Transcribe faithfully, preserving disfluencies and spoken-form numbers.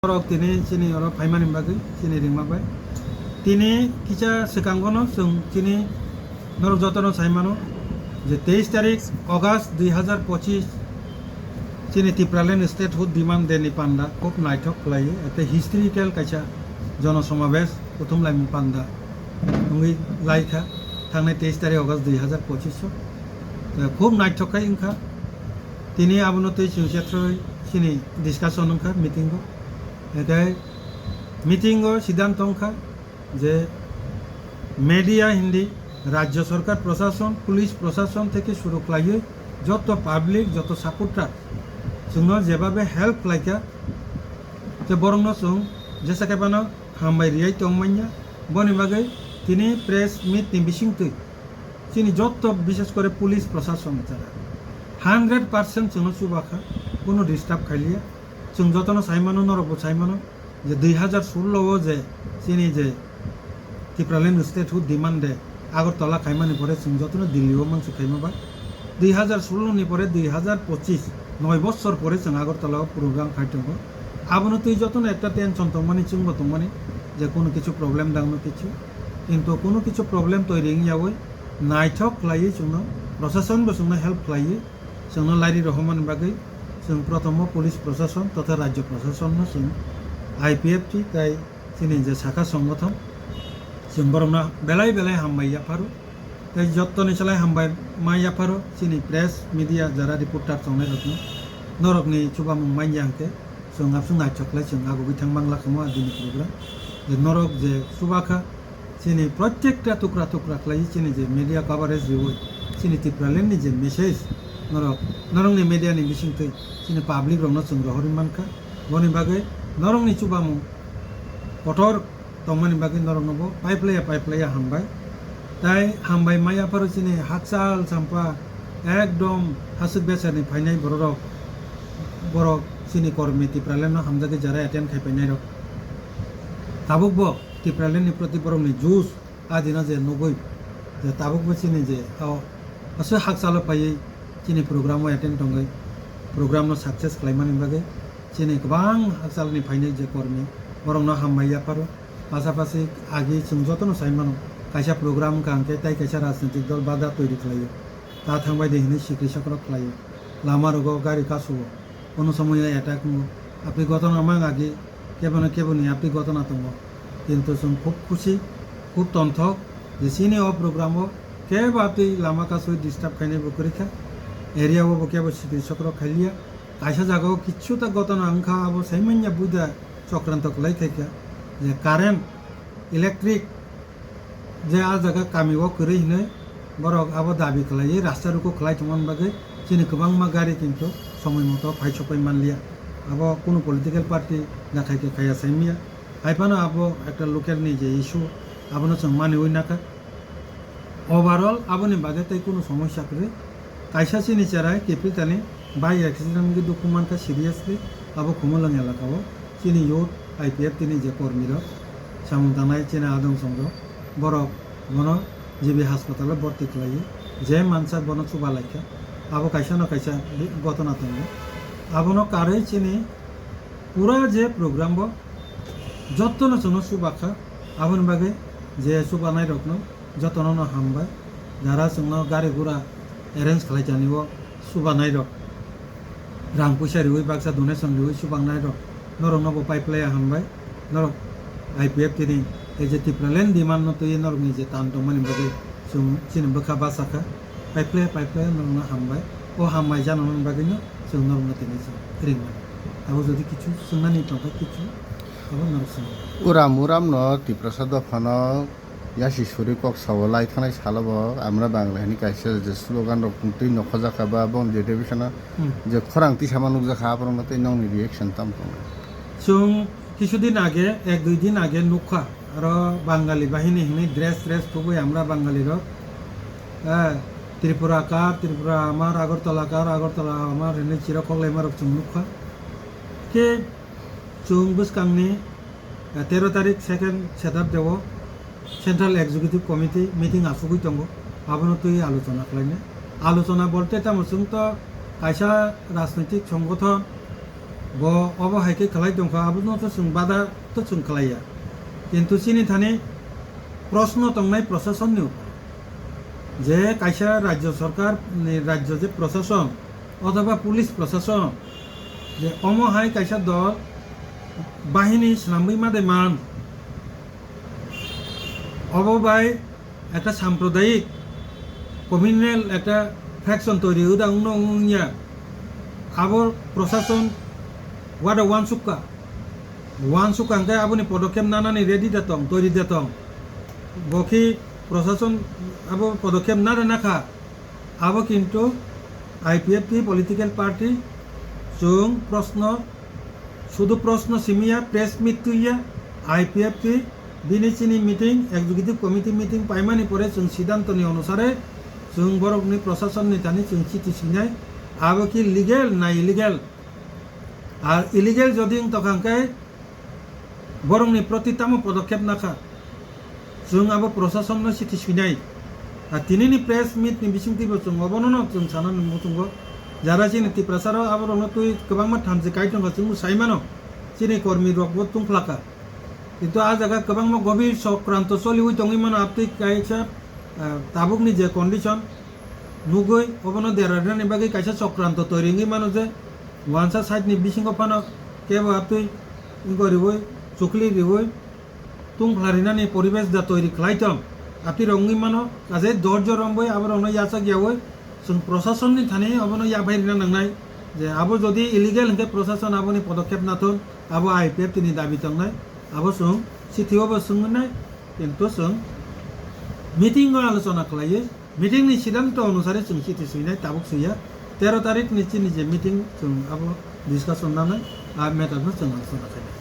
Norok tini chini oro phaimani bagwi chini ringma bai. Tini kisa swkangono chwng chini norok jotono sai mano je teis tarik August dui hazar pochis chini Tipraland Statehood Demand Day ni panda khub naithok khlaiwi, ete historical kaisa jono somabesh kuthum laimung panda wngwi laikha thangnai teis tarik August dui hazar pochis o. Khub naithok khai wngkha. Tini abono twi chwng chethrwi chini discussion wngkha meeting o. Ete meeting o siddhanto wngkha je media hindi rajyo sorkar prosason, police prosason theke shuru khlaiwi joto public, joto supporter chwngno jebabe help khlaikha, je borokno chwng jesa khe phano hambai riyai tongmanya. Boni bagwi tini press meet ni bisingtwi chini joto, bishes kore police prosason jara hundred percent chwngno chubakha, kunu disturb khailiya. Chwng jotono sai mano, norokbo sai mano je dui hazar sullo o je chini je Tipraland Statehood Demand Day Agartala khaimani pore chwng jotono Delhi o mansuk khaima ba. Dui hazar sullo ni pore dui hazar pochis, noi bochor pore chwng Agartala o program khai tongo. Abono twi jotono ekta tension tongmani, chwngbo tongmani je kunu kichu problem dangno kichu. Kintu kunu kichu problem toiri wngyawi naithok khlaiwi chwngno, prosason bo chwngno help khlaiwi, chwngno lairi rohormani bagwi chwng protomo police prosason totha rajyo prosasonno chwng I P F T tai chini je sakha songgothon, chwng borokno belai belai hambai yapharo. Tei jottoni salai hambai ma yapharo chini press, media, jara reporter tongnai rokno. Norokni chubamung manya hwnkhe chwng abswk naithok khlai chwng agugwi thang mangla khamo adini program. Je norok je chubakha, chini protekta tukra tukra khlai chini je media coverage riwi chini Tipraland ni je message norok, norokni media ni bisingtwi chini public rokno chwng rohorwi mankha. Boni bagwi norokni chubamung kotor tongmani bagwi norokno bo paiplaiya paiplaiya hambai. Tai hambai maya pharo chini hakchal champa ekdom hasuk besarni phainai bororok, borok chini kormi Tipraland no hamjagwi jara attend khai painai rok. Tabuk bo Tipraland ni proti borokni juice adina je nugwi je tabuk bo chini je o aswk hakchalo phaiwi chini program o attend tongwi program no success khlaimani bagwi chini kwbang hakchalni phainai je kormi borokno hambai yapharo. Pasapasi agi chwng jotono sai mano, kaisa program wngkha hwnkhe tai kaisa rajnitik dol bada toiri khlaio, ta thangbai di hwnwi sikri sokrok khlaio, lama rogo gari kasu-o, kono somoyo attack wngo, apri gotona mang agi kebono keboni apri gotona tongo. Kintu chwng khub khusi, khub tonthok je chini o program o kebo apri lama kasui disturb khainai bo kwrwi kha, area o bo kebo sikri sokrok khailiya. Kaisa jagao kichu ta gotona wngkha, abo sai manya buida chokranto khlai khaikha je current, electric je a jaga kami o kwrwi hinwi borok abo dabi khlaiwi rasta ruku khlai tongmani bagwi chini kwbangma gari kintu somoi moto phai sokpai manliya. Abo kunu political party da khai khe khaiya saimya. Hai phano abo ekta local ni je issue, abono chwng maniwi nakha. Overall aboni bagwi tei kunu somosya kwrwi. Kaisa chini cherai kiphiltani bike accident wngwi dukhu mankha seriously, abo Khumulwng elaka o. Chini youth I P F T ni je kormi rok samung tangnai chini adong song rok, borok bono G B hospital o borti khlaiwi je mansak bono chuba laikha, abo kaisa no kaisa gotona tongo. Abono karwi chini pura je program bo jottono chwngno chubakha, aboni bagwi je chubanai rokno jotono no hambai. Jara chwngno gari gura arrange khlai jani o chubanai rok, rang puisa riwi baksa donation riwi chubangnai rok, norokno bo paiplaiya hambai. Norok I P F T ni ei je Tipraland demand no twiwi norokni je tan tongmani bagwi chwng chini bwkha bachakha, paiplaiya paiplaiya norokno hambai. O hambai janani bagwino chwng norokno tini chwng ringmani. Abo jodi kichu swngnani tongkha kichu, abo norok swngo. Uram uram no Tiprasa dophano yasi suri kok sao lai thanai salo bo Amra Bangla hini kaisa je slogan rok twi nokhojakha ba bong je division Hmm. je khorang twi sama nukjakha, aborok no tei nokni reaction tam tong? Chwng kisudin age, ek dui din age nukha, aro Bangali bahini hini dress dress thubui Amra Bangali rok, eh, Tripura kar, Tripura amar, Agartala kar, Agartala amar hini chira koklaima rok chwng nukha. Khe chwng bwskangni, eh, tero tarik second Shatabdi o Central Executive Committee meeting asugwi tongo, abono twi alochona khlainai. Alochona bolte tamo chwng to kaisa rajnitik songgothon Bo obo hai khe khlai tongkha, abono to chwng bada to chwng khlaiya. Kintu chini thani proshno tongnai proshasonni upor. Je kaisa rajyo sorkar ni rajyo je proshason othoba police proshason je omo hai kaisa dol bahini swnamwi ma de man, obo bai ekta sampradayik communal ekta faction toiri wngda wngno wngya. Abo proshason wada wansukka, wansukka hwnkhe aboni podokkhep nanani ready da tong, toiri da tong. Bo khe proshason abo podokkhep nada nakha. Abo kintu I P F T political party chwng proshno, sudu proshno simiya, press meet tuiya, I P F T bini chini meeting, executive committee meeting paimani pore chwng siddhantoni onusare chwng borokni proshasonni thani chwng chithi swinai, abo khe legal na illegal? Ar illegal jodi wng tokha hwnkhe borokni proti tamo podokkhep nakha? Chwng abo proshasonno chithi swinai. Ar tinini press meet ni bisingtwibo chwng obono no chwng sana nang muchungo. Jara chini Tiprasarok aborokno twi kwbangma thanchi kai tongkha, chwngno sai mano. Chini kormi rokbo tungphlakha. Kintu a jaga kwbangma gobir chokranto choliwi tongwi mano, abtwi kaisa, ah, tabukni je condition nugwi obono derarnani bagwi kaisa chokranto toiri wngwi mano je wansa side ni bisingo phano kebo abtwi wngwi riwi chukli riwi tungphla rinani poribesh da toiri khlai tong. Abtwi rok wngwi mano, kaje dorjo romwi aborokno yachak yawi chwng prosasonni thani obono yaphai rina nangnai. Je abo jodi illegal hwnkhe prosason aboni podokkhep nathon, abo I P F T ni dabi tongnai, abo chwng chithi o bo swngwi nai, kintu chwng meeting o alochona khlaiwi, meeting ni siddhanto onusare chwng chithi swinai, tabuk swiya. Tero tarik ni chini je meeting, chwng abo discussion nanai, a matter no chwng alochona khainai.